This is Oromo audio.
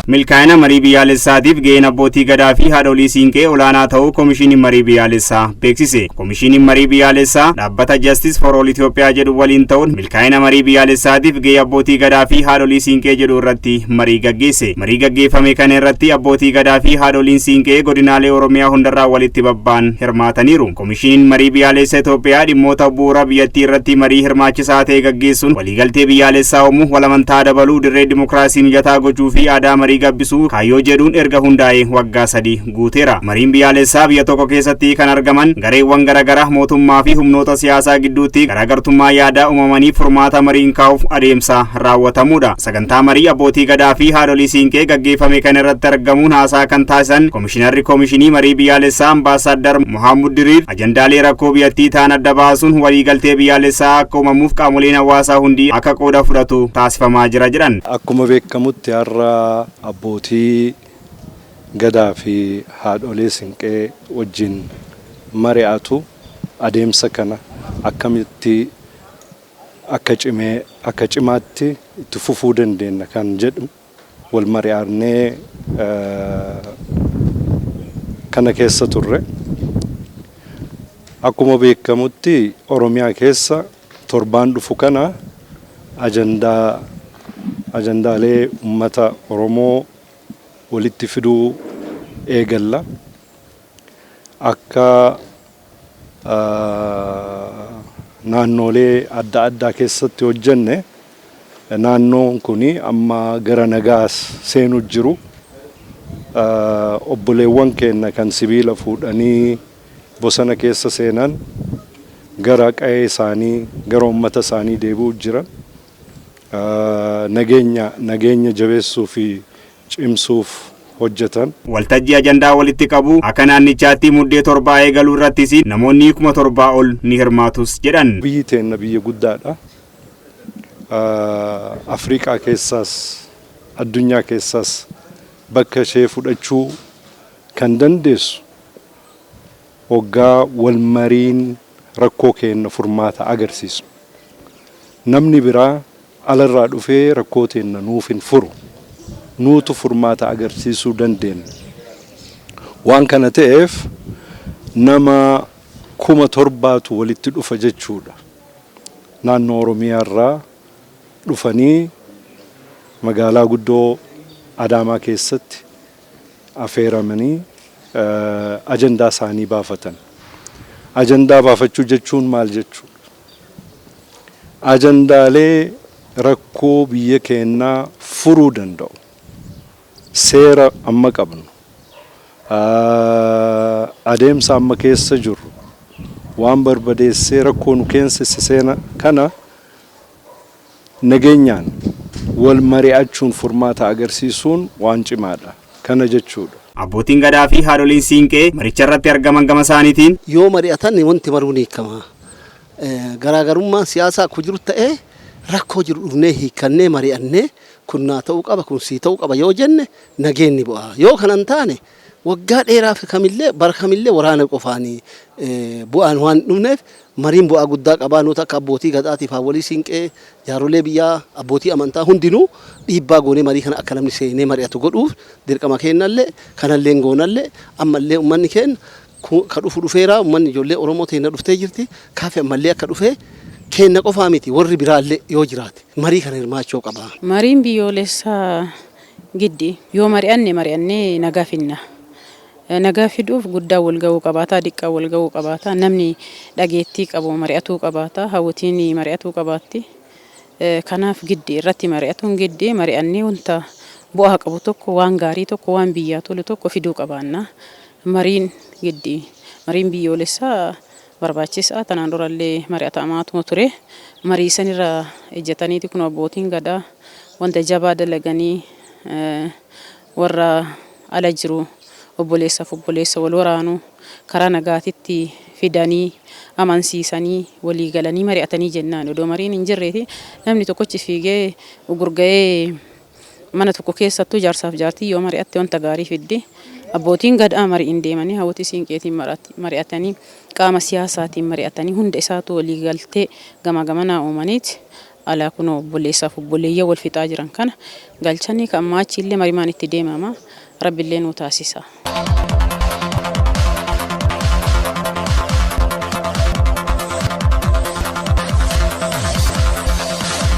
Milkaa'ina marii biyyaalessaatiif ga'een abbootii gadaa fi haadholii siinqee olaanaa ta'uu Koomishiniin Marii Biyyaalessaa beeksise. Koomishiniin Marii Biyyaalessaa dhaabbata Justice for All Itoophiyaa jedhu waliin ta'uun milkaa'ina marii biyyaalessaatiif ga'ee abbootii gadaa fi haadholii siinqee jedhu irratti marii gaggeesse. Marii gaggeeffame kana irratti abbootii gadaa fi haadholiin siinqee godinaalee Oromiyaa hundarraa walitti babba'an hirmaataniiru. Koomishiniin Marii Biyyaalessa Itoophiyaa dhimmoota bu'uura biyyattii irratti marii hirmaachisaa ta'e gaggeessuun waliigaltee biyyaalessaa uumuu, walamantaa dabaluu, dirree dimokiraasii mijataa gochuu fi aadaa marii gabbisuu kaayyoo jedhuun erga hundaa'ee waggaa 3 guuteera. Mariin biyyaalessaa biyya tokko keessatti kan argaman gareewwan garaagaraa, mootummaa fi humnoota siyaasaa gidduutti garaagartummaa yaadaa uumamanii furmaata mariin kaa'uuf adeemsa raawwatamudha. Sagantaa marii abbootii gadaa fi haadholii siinqee gaggeeffame kana irratti argamuun haasaa kan taasisan Komishinarri Komishinii Marii Biyyaalessaa Ambaasaaddar Mohaamud Diriir, ajandaalee rakkoo biyyattii ta'an adda baasuun waliigaltee biyyaalessaa akka uumamuuf qaamoleen hawaasaa hundi akka qooda fudhatu taasifamaa jira jedhan. Akkuma beekamutti har'a abbootii Gadaa fi haadholee Sinqee wajjin mari'atu adeemsa kana akkamitti akka cimee akka cimaatti itti fufuu dandeenna kan jedhu wal mari'annee kana keessa turre. Akkuma beekamutti Oromiyaa keessa torbaan dhufu kana ajandaa ajandaalee ummata Oromoo walitti fiduu eegalla. Akka naannoolee adda addaa keessatti hojjenne, naannoon kun amma gara nagaa seenuu jiru. Obboleewwan keenya kan sibiila fuudhanii bosona keessa seenan gara qa'ee isaanii, gara uummata isaanii deebi'uu jiran. Nageenya jabeessuu fi cimsuuf hojjetan. Waltajjii ajandaa walitti qabu akka naannichaatti Muddee 7 eegaluu irrattis namoonni 7,000 ol ni hirmaatus jedhan. Biyyi teenna biyya guddaadha. Afriikaa keessaas addunyaa keessaas bakka ishee fudhachuu kan dandeessu hoggaa wal mariin rakkoo keenna furmaata agarsiisnu. Namni biraa alarraa dhufee rakkoo teenna nuuf hin furu. Nuutu furmaata agarsiisuu dandeenna. Waan kana ta'eef nama 7,000tu walitti dhufa jechuudha. Naannoo Oromiyaa irraa dhufanii magaalaa guddoo Adaamaa keessatti afeeramanii ajandaa isaanii baafatan. Ajandaa baafachuu jechuun maal jechuudha? Ajandaalee rakkoo biyya keenyaa furuu danda'u. Seera amma qabnu, adeemsa amma keessa jirru, waan barbadeessee rakkoo nu keensise seena kana nageenyaan wal mari'achuun furmaata agarsiisuun waan cimaadha. Kana jechuudha. Abbootiin Gadaa fi haadholiin Siinqee maricha irratti argaman gama isaaniitiin, Yoo mari'atan wanti maruu ni hiikama. Garaagarummaan siyaasaa akkuma jiru ta'ee, rakkoo jiru dhufnee hiikkannee, mari'annee, kun naa ta'uu qaba, kun sii ta'uu qaba yoo jenne nageenni bu'a. Yoo kana hin taane waggaa dheeraaf kamillee bara kamillee waraana qofaanii bu'aan waan hin dhufneef mariin bu'aa guddaa qabaa. Nuti akka abbootii gadaatiif, haawwolii siinqee, jaarolee biyyaa, abbootii amantaa hundinuu dhiibbaa goonee marii kana akka namni seenee mari'atu godhuuf dirqama kennallee, kanallee goonallee. Ammallee uummanni keenya ka dhufu dhufeera. Uummanni ijoollee Oromoo teenna dhuftee jirti. Kaafi ammallee akka dhufee keenna qofaa miti, warri biraallee yoo jiraate marii kana hirmaachuu qaba. Mariin biyyoolessaa giddi. Yoo mari'anne mari'annee nagaa finna. Nagaa fiduuf guddaan wal ga'uu qabaata, diqqaan wal ga'uu qabaata, namni dhageettii qabu mari'atuu qabaata, hawwatiin mari'atuu qabaatti. Kanaaf giddi irratti mari'atuun giddi. Mari'annee wanta bu'aa qabu tokko, waan gaarii tokko, waan biyyaa tolu tokko fiduu qabaanna. Mariin giddi. Mariin biyyoolessaa barbaachisaa. Tanaan durallee mari'atamaatuma ture. Marii sanirra ejjetaniiti kun abbootiin gadaa wanta jabaa dalaganii, warra ala jiru, obboleessaaf obboleessa wal waraanu karaa nagaatitti fidanii, amansiisanii, walii galanii mari'atanii jennaan. Odoo mariin hin jirreeti namni tokkochi fiigee gurga'ee mana tokko keessattuu jaarsaaf jaartii yoo mari'atte wanta gaarii fiddi. Abbootiin gadaa mari'in deemanii, hawwatii siinqeetiin mari'atanii, qaama siyaasaatiin mari'atanii, hunda isaatu walii galtee gamaa gamanaa uumaniiti. Alaa kunoo obboleessaaf obboleeyyan wal fixaa jiran kana galchanii kan ammaa achiillee marimaan itti deemama. Rabbillee nuu taasisa.